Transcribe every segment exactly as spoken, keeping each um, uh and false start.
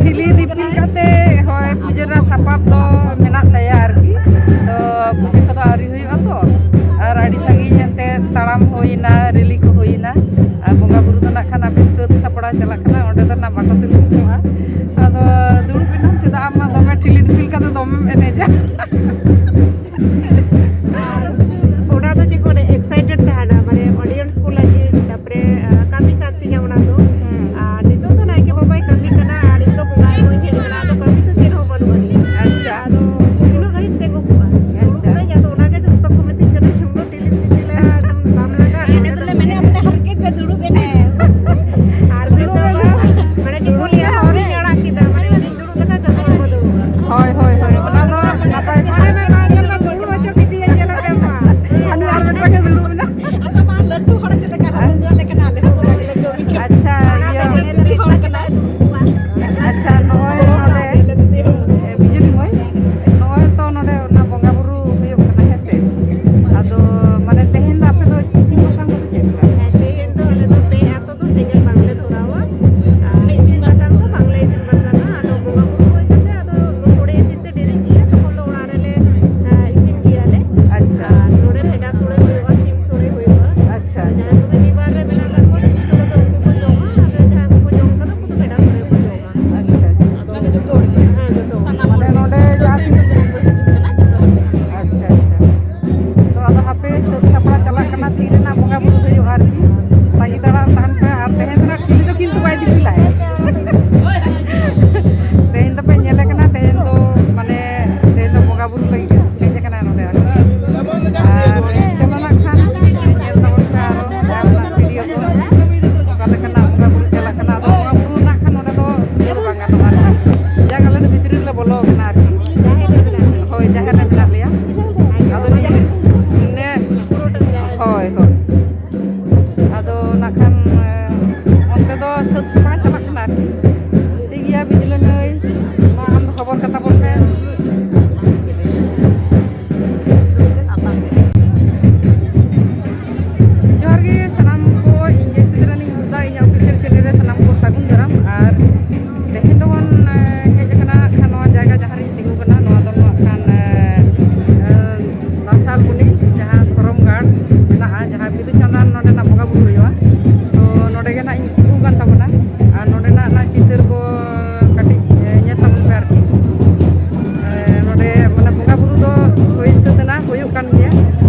ᱴᱷᱤᱞᱤ ᱫᱤᱯᱤᱞ ᱠᱟᱛᱮ, ᱦᱳᱭ, ᱯᱩᱡᱟᱹ ᱨᱮᱱᱟᱜ ᱥᱟᱯᱟᱵ ᱫᱚ ᱢᱮᱱᱟᱜ ᱛᱟᱭᱟ ᱟᱨᱠᱤ᱾ ᱛᱚ ᱯᱩᱡᱟᱹ ᱠᱚᱫᱚ ᱟᱹᱣᱨᱤ ᱦᱩᱭᱩᱜᱼᱟ ᱛᱚ, ᱟᱨ ᱟᱹᱰᱤ ᱥᱟᱺᱜᱤᱧ ᱮᱱᱛᱮ ᱛᱟᱲᱟᱢ ᱦᱩᱭᱱᱟ, ᱨᱮᱞᱤ ᱠᱚ ᱦᱩᱭᱱᱟ, ᱟᱨ ᱵᱚᱸᱜᱟ ᱵᱩᱨᱩ ᱫᱚ ᱱᱟᱜ ᱠᱷᱟᱱ ᱟᱯᱮ ᱥᱟᱹᱛ ᱥᱟᱯᱲᱟᱣ ᱪᱟᱞᱟᱜ ᱠᱟᱱᱟ, ᱚᱸᱰᱮ ᱫᱚ ᱱᱟᱜ ᱵᱟᱠᱚ ᱛᱩᱞᱟᱹ ᱦᱚᱪᱚᱣᱟᱜᱼᱟ᱾ ᱟᱫᱚ ᱫᱩᱲᱩᱵ ᱮᱱᱟᱢ ᱪᱮᱫᱟᱜ, ᱟᱢ ᱢᱟ ᱫᱚᱢᱮ ᱴᱷᱤᱞᱤ ᱫᱤᱯᱤᱞ ᱠᱟᱛᱮ ᱫᱚᱢᱮᱢ ᱮᱱᱮᱡᱟ᱾ ᱚᱱᱟ ᱫᱚ ᱪᱮᱫ ᱠᱚ ᱞᱟᱹᱭᱟ, ᱮᱠᱥᱟᱭᱴᱮᱰ ᱛᱟᱦᱮᱱᱟ, ᱢᱟᱱᱮ ᱚᱰᱤᱭᱮᱱᱥ ᱠᱚ ᱞᱟᱹᱜᱤᱫ, ᱛᱟᱨᱯᱚᱨᱮ ᱟᱸ, ᱠᱟᱹᱢᱤ ᱠᱟᱱ ᱛᱤᱧᱟ ᱚᱱᱟ ᱫᱚ᱾ ᱟᱨ ᱱᱤᱛᱚᱜ ᱫᱚ ᱱᱟᱭᱠᱮ ᱵᱟᱵᱟᱭ ᱠᱟᱹᱢᱤ ᱠᱟᱱᱟ ᱟᱨ ᱤᱧ ᱫᱚ ᱵᱚᱸᱜᱟ ᱵᱩᱨᱩᱧ ᱦᱮᱡ ᱠᱟᱱᱟ, ᱟᱫᱚ ᱠᱟᱹᱢᱤ ᱫᱚ ᱪᱮᱫ ᱦᱚᱸ ᱵᱟᱹᱱᱩᱜ ᱟᱹᱱᱤᱡ᱾ ᱟᱪᱪᱷᱟ᱾ ᱟᱫᱚ ᱛᱤᱱᱟᱹᱜ ᱜᱷᱟᱹᱲᱤᱡ ᱛᱤᱸᱜᱩ ᱠᱚᱜᱼᱟ? ᱟᱪᱪᱷᱟ᱾ ᱟᱫᱚ ᱚᱱᱟᱜᱮ ᱡᱚᱛᱚ ᱠᱚ ᱢᱤᱛᱟᱹᱧ ᱠᱟᱱᱟ, ᱡᱷᱩᱢᱞᱟᱹ ᱴᱤᱞᱤᱢ ᱫᱤᱯᱤᱞᱟ, ᱟᱫᱚᱢ ᱵᱟᱢ ᱞᱟᱸᱜᱟᱜᱼᱟ? ᱮᱱᱮ ᱫᱚᱞᱮ ᱢᱮᱱᱟ ᱵᱚᱞᱮ ᱦᱟᱨᱠᱮᱛ ᱛᱮ ᱫᱩᱲᱩᱵ ᱮᱱᱮ᱾ ᱟᱨ ᱱᱤᱛᱚᱜ ᱫᱚ ᱢᱟᱱᱮ ᱪᱮᱫ ᱠᱚ ᱞᱟᱹᱭᱟ, ᱦᱚᱨᱤᱧ ᱟᱲᱟᱜ ᱠᱮᱫᱟ, ᱢᱟᱱᱮ ᱩᱱᱤ ᱫᱩᱲᱩᱵ ᱞᱮᱠᱟ ᱠᱟᱹᱢᱤ ᱠᱚ ᱫᱩᱲᱩᱵᱼᱟ᱾ ᱦᱳᱭ, ᱦᱳᱭ, ᱦᱳᱭ, ᱚᱱᱟ ᱫᱚ ᱱᱟᱯᱟᱭ ᱠᱟᱛᱷᱟ᱾ ᱫᱩᱲᱩᱵ ᱦᱚᱪᱚ ᱠᱮᱫᱮᱭᱟ, ᱧᱮᱞ ᱟᱯᱮ ᱢᱟ᱾ ᱦᱟᱹᱱᱤ ᱟᱨ ᱢᱤᱫᱴᱟᱝ ᱜᱮ ᱫᱩᱲᱩᱵ ᱢᱮᱱᱟᱜ᱾ ᱟᱫᱚ ᱢᱟ ᱞᱟᱹᱴᱩ ᱦᱚᱲ ᱪᱮᱫ ᱞᱮᱠᱟ ᱨᱮ ᱫᱩᱲᱩᱵ ᱞᱮᱠᱟ ᱟᱞᱮ ᱦᱚᱸ ᱚᱱᱠᱟ ᱜᱮᱞᱮ ᱠᱟᱹᱢᱤ ᱠᱟᱱᱟ᱾ ᱟᱪᱪᱷᱟ, ᱤᱭᱟᱹ, ᱞᱟᱹᱴᱩ ᱦᱚᱲ ᱠᱟᱱᱟ᱾ ᱟᱪᱪᱷᱟ, ᱱᱚᱜᱼᱚᱭ ᱱᱚᱰᱮ, ᱮ, ᱵᱤᱡᱚᱞᱤ ᱢᱟᱹᱭ, ᱱᱚᱜᱼᱚᱭ ᱛᱚ ᱱᱚᱰᱮ ᱚᱱᱟ ᱵᱚᱸᱜᱟ ᱵᱩᱨᱩ ᱦᱩᱭᱩᱜ ᱠᱟᱱᱟ, ᱦᱮᱸ ᱥᱮ? ᱟᱫᱚ ᱢᱟᱱᱮ ᱛᱮᱦᱮᱧ ᱫᱚ ᱟᱯᱮ ᱫᱚ ᱤᱥᱤᱱ ᱵᱟᱥᱟᱝ ᱠᱚᱫᱚ ᱪᱮᱫ ᱞᱮᱠᱟ? ᱦᱮᱸ, ᱛᱮᱦᱮᱧ ᱫᱚ ᱟᱞᱮ ᱫᱚ ᱯᱮ ᱟᱛᱳ ᱫᱚ ᱥᱮᱸᱜᱮᱞ ᱵᱟᱝᱞᱮ ᱫᱷᱚᱨᱟᱣᱟ᱾ ᱟᱨ ᱤᱥᱤᱱ ᱵᱟᱥᱟᱝ ᱫᱚ ᱵᱟᱝᱞᱮ ᱤᱥᱤᱱ ᱵᱟᱥᱟᱝᱟ᱾ ᱟᱫᱚ ᱵᱚᱸᱜᱟ ᱵᱩᱨᱩ ᱦᱩᱭ ᱠᱟᱛᱮ ᱟᱫᱚ ᱛᱷᱚᱲᱮ ᱤᱥᱤᱱ ᱛᱮ ᱰᱮᱨᱤᱜ ᱜᱮᱭᱟ, ᱛᱚᱠᱷᱚᱱ ᱫᱚ ᱚᱲᱟᱜ ᱨᱮᱞᱮ, ᱮᱸ, ᱤᱥᱤᱱ ᱜᱮᱭᱟᱞᱮ᱾ ᱟᱪᱪᱷᱟ, ᱟᱨ ᱱᱚᱰᱮ ᱵᱷᱮᱰᱟ ᱥᱳᱲᱮ ᱦᱩᱭᱩᱜᱼᱟ, ᱥᱤᱢ ᱥᱳᱲᱮ ᱦᱩᱭᱩᱜᱼᱟ᱾ ᱟᱪᱪᱷᱟ, ᱟᱪᱪᱷᱟ, ᱡᱟᱦᱟᱸᱭ ᱠᱚᱫᱚ ᱵᱤᱵᱟᱨ ᱨᱮ ᱢᱮᱱᱟᱜ ᱠᱟᱜ ᱠᱚᱣᱟ, ᱥᱤᱢ ᱥᱳᱲᱮ ᱫᱚ ᱩᱱᱠᱩ ᱠᱚ ᱡᱚᱢᱟ, ᱟᱨ ᱡᱟᱦᱟᱸᱭ ᱠᱚᱠᱚ ᱡᱚᱢ ᱠᱟᱫᱟ, ᱩᱱᱠᱩ ᱫᱚ ᱵᱷᱮᱰᱟ ᱥᱳᱲᱮ ᱠᱚ ᱡᱚᱢᱟ᱾ ᱟᱪᱪᱷᱟ, ᱟᱪᱪᱷᱟ᱾ ᱦᱮᱸ, ᱡᱚᱛᱚ᱾ ᱢᱟᱱᱮ ᱱᱚᱰᱮ ᱡᱟᱦᱟᱸ ᱛᱤᱱᱟᱹᱜ, ᱟᱪᱪᱷᱟ, ᱟᱪᱪᱷᱟ᱾ ᱛᱚ ᱟᱫᱚ ᱦᱟᱯᱮ ᱥᱟᱹᱛ ᱥᱟᱯᱲᱟᱣ ᱪᱟᱞᱟᱜ ᱠᱟᱱᱟ, ᱛᱤ ᱨᱮᱱᱟᱜ ᱵᱚᱸᱜᱟ ᱵᱩᱨᱩ ᱦᱩᱭᱩᱜᱼᱟ ᱟᱨᱠᱤ᱾ ᱛᱟᱺᱜᱤ ᱛᱟᱲᱟᱜ ᱛᱟᱦᱮᱱ ᱯᱮ, ᱟᱨ ᱛᱮᱦᱮᱧ ᱫᱚ ᱱᱟᱜ ᱴᱷᱤᱞᱤ ᱫᱚ ᱠᱤᱱᱛᱩ ᱵᱟᱭ ᱫᱤᱯᱤᱞᱟᱭ᱾ ᱛᱮᱦᱮᱧ ᱫᱚᱯᱮ ᱧᱮᱞᱮ ᱠᱟᱱᱟ, ᱛᱮᱦᱮᱧ ᱫᱚ ᱢᱟᱱᱮ ᱛᱮᱦᱮᱧ ᱫᱚ ᱵᱚᱸᱜᱟ ᱵᱩᱨᱩ ᱞᱟᱹᱜᱤᱫ ᱦᱮᱡ ᱟᱠᱟᱱᱟ ᱱᱚᱰᱮ ᱟᱨᱠᱤ᱾ ᱟᱨ ᱪᱚᱞᱚ ᱱᱟᱜ ᱠᱷᱟᱱ ᱧᱮᱞ ᱛᱟᱵᱚᱱ ᱯᱮ ᱟᱨᱚ ᱡᱟᱦᱟᱸ ᱨᱮᱱᱟᱜ ᱵᱷᱤᱰᱤᱭᱳ ᱠᱚ, ᱚᱠᱟ ᱞᱮᱠᱟᱱᱟᱜ ᱵᱚᱸᱜᱟ ᱵᱩᱨᱩ ᱪᱟᱞᱟᱜ ᱠᱟᱱᱟ᱾ ᱟᱫᱚ ᱵᱚᱸᱜᱟ ᱵᱩᱨᱩ ᱱᱟᱜ ᱠᱷᱟᱱ ᱱᱚᱰᱮ ᱫᱚ ᱛᱩᱞᱟᱹᱣ ᱫᱚ ᱵᱟᱝ ᱜᱟᱱᱚᱜᱼᱟ ᱟᱨᱠᱤ᱾ ᱡᱟᱠ, ᱟᱞᱮ ᱫᱚ ᱵᱷᱤᱛᱨᱤ ᱨᱮᱞᱮ ᱵᱚᱞᱚ ᱟᱠᱟᱱᱟ ᱟᱨᱠᱤ᱾ ᱦᱳᱭ, ᱡᱟᱦᱮᱨ ᱨᱮ ᱢᱮᱱᱟᱜ ᱞᱮᱭᱟ᱾ ᱟᱫᱚ ᱱᱤᱡᱮ, ᱱᱮ-, ᱦᱳᱭ, ᱦᱳᱭ᱾ ᱟᱫᱚ ᱱᱟᱜ ᱠᱷᱟᱱ, ᱮ, ᱚᱱᱛᱮ ᱫᱚ ᱥᱟᱹᱛ ᱥᱟᱯᱲᱟᱣ ᱪᱟᱞᱟᱜ ᱠᱟᱱᱟ ᱟᱨᱠᱤ᱾ ᱴᱷᱤᱠ ᱜᱮᱭᱟ, ᱵᱤᱡᱽᱞᱤ ᱢᱟᱹᱭ, ᱢᱟ ᱟᱢ ᱫᱚ ᱠᱷᱚᱵᱚᱨ ᱠᱟᱛᱟ ᱵᱚᱱ ᱢᱮ᱾ ᱡᱚᱦᱟᱨ ᱜᱮ ᱥᱟᱱᱟᱢ ᱠᱚ, ᱤᱧ ᱜᱮ ᱥᱤᱫᱨᱟᱱᱤ ᱦᱟᱸᱥᱫᱟ, ᱤᱧᱟᱹᱜ ᱚᱯᱷᱤᱥᱤᱭᱟᱞ ᱪᱮᱱᱮᱞ ᱨᱮ ᱥᱟᱱᱟᱢ ᱠᱚ ᱥᱟᱹᱜᱩᱱ ᱫᱟᱨᱟᱢ᱾ ᱟᱨ ᱛᱮᱦᱮᱧ ᱫᱚᱵᱚᱱ ᱠᱟᱱᱟ᱾ ᱟᱨ ᱱᱚᱰᱮᱱᱟᱜ ᱚᱱᱟ ᱪᱤᱛᱟᱹᱨ ᱠᱚ ᱠᱟᱹᱴᱤᱡ, ᱮ, ᱧᱮᱞ ᱛᱟᱵᱚᱱ ᱯᱮ ᱟᱨᱠᱤ᱾ ᱮ, ᱱᱚᱰᱮ ᱢᱟᱱᱮ ᱵᱚᱸᱜᱟ ᱵᱩᱨᱩ ᱫᱚ ᱦᱩᱭ ᱥᱟᱹᱛ ᱮᱱᱟ, ᱦᱩᱭᱩᱜ ᱠᱟᱱ ᱜᱮᱭᱟ᱾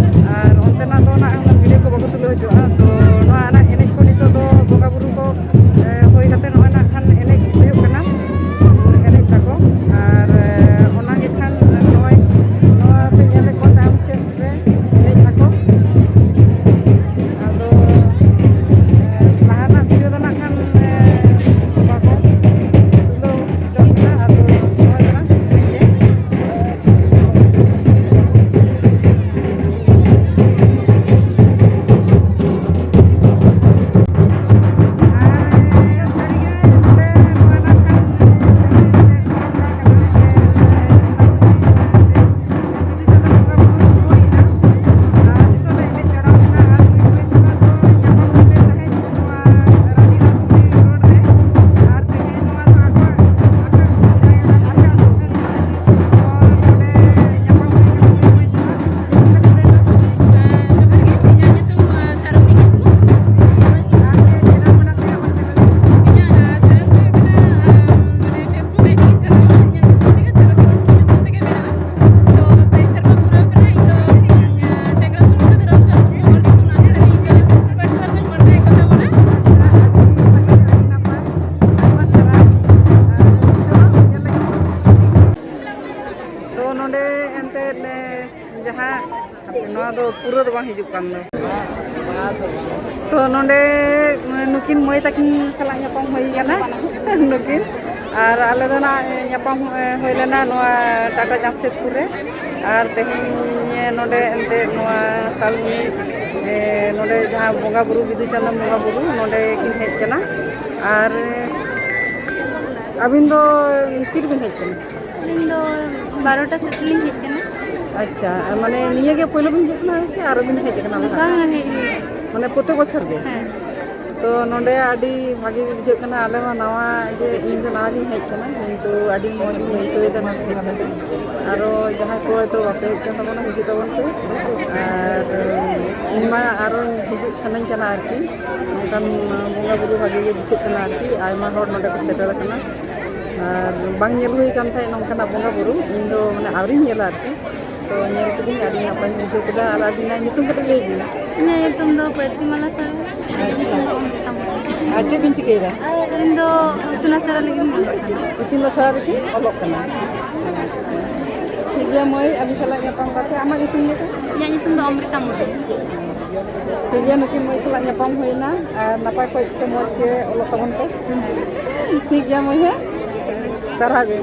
ᱟᱨ ᱚᱱᱛᱮᱱᱟᱜ ᱫᱚ ᱱᱟᱜ ᱵᱷᱤᱰᱤᱭᱳ ᱠᱚ ᱵᱟᱠᱚ ᱛᱩᱞᱟᱹᱣ ᱦᱚᱪᱚᱣᱟᱜᱼᱟ᱾ ᱛᱚ ᱱᱚᱣᱟ ᱚᱱᱟ ᱮᱱᱮᱡ ᱠᱚ ᱱᱤᱛᱚᱜ ᱫᱚ ᱵᱚᱸᱜᱟ ᱵᱩᱨᱩ ᱠᱚ, ᱮ, ᱦᱩᱭ ᱠᱟᱛᱮ ᱱᱚᱜᱼᱚᱭ ᱱᱟᱜ ᱠᱷᱟᱱ ᱮᱱᱮᱡ ᱦᱩᱭᱩᱜ ᱠᱟᱱᱟ, ᱮᱱᱮᱡ ᱛᱟᱠᱚ᱾ ᱟᱨ, ᱮ, ᱚᱱᱟᱜᱮ ᱠᱷᱟᱱ ᱱᱚᱜᱼᱚᱭ ᱱᱚᱣᱟ ᱯᱮ ᱧᱮᱞᱮᱫ ᱠᱚᱣᱟ ᱛᱟᱭᱚᱢ ᱥᱮᱫ ᱨᱮ ᱮᱱᱮᱡ ᱛᱟᱠᱚ᱾ ᱟᱫᱚ, ᱮ, ᱞᱟᱦᱟᱱᱟᱜ ᱵᱷᱤᱰᱤᱭᱳ ᱫᱚ ᱱᱟᱜ ᱠᱷᱟᱱ, ᱮ, ᱵᱟᱠᱚ ᱛᱩᱞᱟᱹᱣ ᱦᱚᱪᱚᱜ ᱠᱟᱱᱟ᱾ ᱟᱫᱚ ᱱᱚᱣᱟ ᱫᱚ ᱱᱟᱜ ᱴᱷᱤᱠ ᱜᱮ᱾ ᱡᱚᱦᱟᱨ ᱜᱮ, ᱤᱧᱟᱹᱜ ᱧᱩᱛᱩᱢ, ᱟ, ᱥᱟᱨᱚᱛᱤ ᱠᱤᱥᱠᱩ᱾ ᱤᱧᱟᱹᱜ, ᱟ, channel ᱫᱚ ᱦᱩᱭᱩᱜ ᱠᱟᱱᱟ, ᱟ, ᱢᱟᱱᱮ Facebook ID ᱤᱧ ᱪᱟᱞᱟᱣᱟ, ᱤᱧᱟᱹᱜ ᱧᱩᱛᱩᱢ ᱛᱮᱜᱮ, ᱥᱟᱨᱚᱛᱤ ᱠᱤᱥᱠᱩ ᱧᱩᱛᱩᱢ ᱛᱮᱜᱮ ᱢᱮᱱᱟᱜᱼᱟ᱾ ᱛᱚ, ᱥᱟᱭ ᱥᱮᱨᱢᱟ ᱯᱩᱨᱟᱹᱣ ᱠᱟᱱᱟ, ᱤᱧ ᱫᱚ, ᱟ, ᱴᱮᱝᱨᱟ ᱥᱩᱨ ᱠᱷᱚᱱ ᱫᱷᱚᱨᱚᱢ ᱪᱟᱸᱫ ᱢᱚᱝᱜᱚᱞ ᱤᱛᱩᱱ ᱟᱥᱲᱟ ᱨᱮ ᱤᱧ ᱫᱚ ᱯᱟᱹᱴᱷᱩᱣᱟᱹ ᱠᱚᱧ ᱯᱟᱲᱦᱟᱣᱮᱫ ᱠᱚ ᱛᱟᱵᱚᱱᱟ᱾ ᱛᱚ, ᱱᱚᱰᱮ ᱮᱱᱛᱮᱫ, ᱮ, ᱡᱟᱦᱟᱸ ᱦᱟᱯᱮ, ᱱᱚᱣᱟ ᱫᱚ ᱯᱩᱨᱟᱹ ᱫᱚ ᱵᱟᱝ ᱦᱤᱡᱩᱜ ᱠᱟᱱ ᱫᱚ᱾ ᱛᱚ, ᱱᱚᱰᱮ ᱱᱩᱠᱤᱱ ᱢᱟᱹᱭ ᱛᱟᱹᱠᱤᱱ ᱥᱟᱞᱟᱜ ᱧᱟᱯᱟᱢ ᱦᱩᱭ ᱠᱟᱱᱟ᱾ ᱱᱩᱠᱤᱱ, ᱟᱨ ᱟᱞᱮ ᱫᱚ ᱱᱟᱜ ᱧᱟᱯᱟᱢ ᱦᱩᱭ ᱞᱮᱱᱟ ᱱᱚᱣᱟ ᱴᱟᱴᱟ ᱡᱟᱢᱥᱮᱫᱽᱯᱩᱨ ᱨᱮ᱾ ᱟᱨ ᱛᱮᱦᱮᱧ ᱱᱚᱰᱮ ᱮᱱᱛᱮᱫ ᱱᱚᱣᱟ ᱥᱟᱞᱢᱩᱱᱤ, ᱮ, ᱱᱚᱰᱮ ᱡᱟᱦᱟᱸ ᱵᱚᱸᱜᱟ ᱵᱩᱨᱩ, ᱵᱤᱫᱩ ᱪᱟᱸᱫᱟᱱ ᱵᱚᱸᱜᱟ ᱵᱩᱨᱩ, ᱱᱚᱰᱮ ᱠᱤᱱ ᱦᱮᱡ ᱠᱟᱱᱟ᱾ ᱟᱨ ᱟᱹᱵᱤᱱ ᱫᱚ ᱛᱤ ᱨᱮᱵᱤᱱ ᱦᱮᱡ ᱠᱟᱱᱟ? ᱟᱹᱞᱤᱧ ᱫᱚ ᱵᱟᱨᱚᱴᱟ ᱥᱮᱫ ᱞᱤᱧ ᱦᱮᱡ ᱠᱟᱱᱟ᱾ ᱟᱪᱪᱷᱟ, ᱢᱟᱱᱮ ᱱᱤᱭᱟᱹ ᱜᱮ ᱯᱳᱭᱞᱳ ᱵᱤᱱ ᱦᱤᱡᱩᱜ ᱠᱟᱱᱟ ᱥᱮ ᱟᱨᱚ ᱵᱤᱱ ᱦᱮᱡ ᱟᱠᱟᱱᱟ ᱞᱟᱦᱟ? ᱵᱟᱝᱟ, ᱦᱮᱡ ᱦᱩᱭ ᱟᱠᱟᱱᱟ᱾ ᱢᱟᱱᱮ ᱯᱨᱚᱛᱮᱠ ᱵᱚᱪᱷᱚᱨ ᱜᱮ? ᱦᱮᱸ᱾ ᱛᱚ ᱱᱚᱰᱮ ᱟᱹᱰᱤ ᱵᱷᱟᱜᱮ ᱜᱮ ᱵᱩᱡᱷᱟᱹᱜ ᱠᱟᱱᱟ᱾ ᱟᱞᱮ ᱦᱚᱸ ᱱᱟᱣᱟ, ᱡᱮ ᱤᱧ ᱫᱚ ᱱᱟᱣᱟ ᱜᱤᱧ ᱦᱮᱡ ᱠᱟᱱᱟ, ᱠᱤᱱᱛᱩ ᱟᱹᱰᱤ ᱢᱚᱡᱽ ᱤᱧ ᱟᱹᱭᱠᱟᱹᱣ ᱮᱫᱟ ᱱᱚᱣᱟ ᱠᱚ ᱧᱮᱞ ᱠᱟᱛᱮ᱾ ᱟᱨᱚ ᱡᱟᱦᱟᱸᱭ ᱠᱚ ᱦᱚᱭᱛᱳ ᱵᱟᱯᱮ ᱦᱮᱡ ᱠᱟᱱ ᱛᱟᱵᱚᱱᱟ, ᱦᱤᱡᱩᱜ ᱛᱟᱵᱚᱱ ᱯᱮ᱾ ᱟᱨ ᱤᱧ ᱢᱟ ᱟᱨᱚᱧ ᱦᱤᱡᱩᱜ ᱥᱟᱱᱟᱧ ᱠᱟᱱᱟ ᱟᱨᱠᱤ᱾ ᱱᱚᱝᱠᱟᱱ ᱵᱚᱸᱜᱟ ᱵᱩᱨᱩ ᱵᱷᱟᱜᱮ ᱜᱮ ᱵᱩᱡᱷᱟᱹᱜ ᱠᱟᱱᱟ ᱟᱨᱠᱤ᱾ ᱟᱭᱢᱟ ᱦᱚᱲ ᱱᱚᱰᱮ ᱠᱚ ᱥᱮᱴᱮᱨ ᱟᱠᱟᱱᱟ ᱟᱨ ᱵᱟᱝ ᱧᱮᱞ ᱦᱩᱭ ᱟᱠᱟᱱ ᱛᱟᱦᱮᱸᱫ ᱱᱚᱝᱠᱟᱱᱟᱜ ᱵᱚᱸᱜᱟ ᱵᱩᱨᱩ᱾ ᱤᱧ ᱫᱚ ᱢᱟᱱᱮ ᱟᱹᱣᱨᱤᱧ ᱧᱮᱞᱟ ᱟᱨᱠᱤ᱾ ᱛᱚ ᱧᱮᱞ ᱠᱤᱫᱟᱹᱧ, ᱟᱹᱰᱤ ᱱᱟᱯᱟᱭᱤᱧ ᱵᱩᱡᱷᱟᱹᱣ ᱠᱮᱫᱟ᱾ ᱟᱨ ᱟᱹᱵᱤᱱᱟᱜ ᱧᱩᱛᱩᱢ ᱠᱟᱹᱴᱤᱡ ᱞᱟᱹᱭ ᱵᱤᱱ᱾ ᱤᱧᱟᱹᱜ ᱧᱩᱛᱩᱢ ᱫᱚ ᱯᱟᱹᱨᱥᱤᱢᱟᱞᱟ ᱥᱚᱨᱮᱱ᱾ ᱟᱪᱪᱷᱟ᱾ ᱟᱨ ᱪᱮᱫ ᱵᱤᱱ ᱪᱤᱠᱟᱹᱭᱮᱫᱟ? ᱤᱧ ᱫᱚ ᱤᱛᱩᱱ ᱟᱥᱲᱟ ᱞᱟᱹᱜᱤᱫ ᱤᱧ ᱚᱞᱚᱜ ᱠᱟᱱᱟ᱾ ᱤᱛᱩᱱ ᱟᱥᱲᱟ ᱨᱮᱜᱮ ᱚᱞᱚᱜ ᱠᱟᱱᱟ᱾ ᱟᱪᱪᱷᱟ᱾ ᱴᱷᱤᱠ ᱜᱮᱭᱟ ᱢᱟᱹᱭ, ᱟᱹᱵᱤᱱ ᱥᱟᱞᱟᱜ ᱧᱟᱯᱟᱢ ᱠᱟᱛᱮ᱾ ᱟᱢᱟᱜ ᱧᱩᱛᱩᱢ ᱞᱟᱹᱭ ᱢᱮ᱾ ᱤᱧᱟᱹᱜ ᱧᱩᱛᱩᱢ ᱫᱚ ᱚᱢᱨᱤᱛᱟ ᱢᱩᱨᱢᱩ᱾ ᱴᱷᱤᱠ ᱜᱮᱭᱟ, ᱱᱩᱠᱤᱱ ᱢᱟᱹᱭ ᱥᱟᱞᱟᱜ ᱧᱟᱯᱟᱢ ᱦᱩᱭᱱᱟ᱾ ᱟᱨ ᱱᱟᱯᱟᱭ ᱠᱚᱡ ᱛᱮ ᱢᱚᱡᱽ ᱜᱮ ᱚᱞᱚᱜ ᱛᱟᱵᱚᱱ ᱯᱮ᱾ ᱴᱷᱤᱠ ᱜᱮᱭᱟ ᱢᱟᱹᱭ, ᱦᱮᱸ? ᱥᱟᱨᱦᱟᱣ ᱜᱮ᱾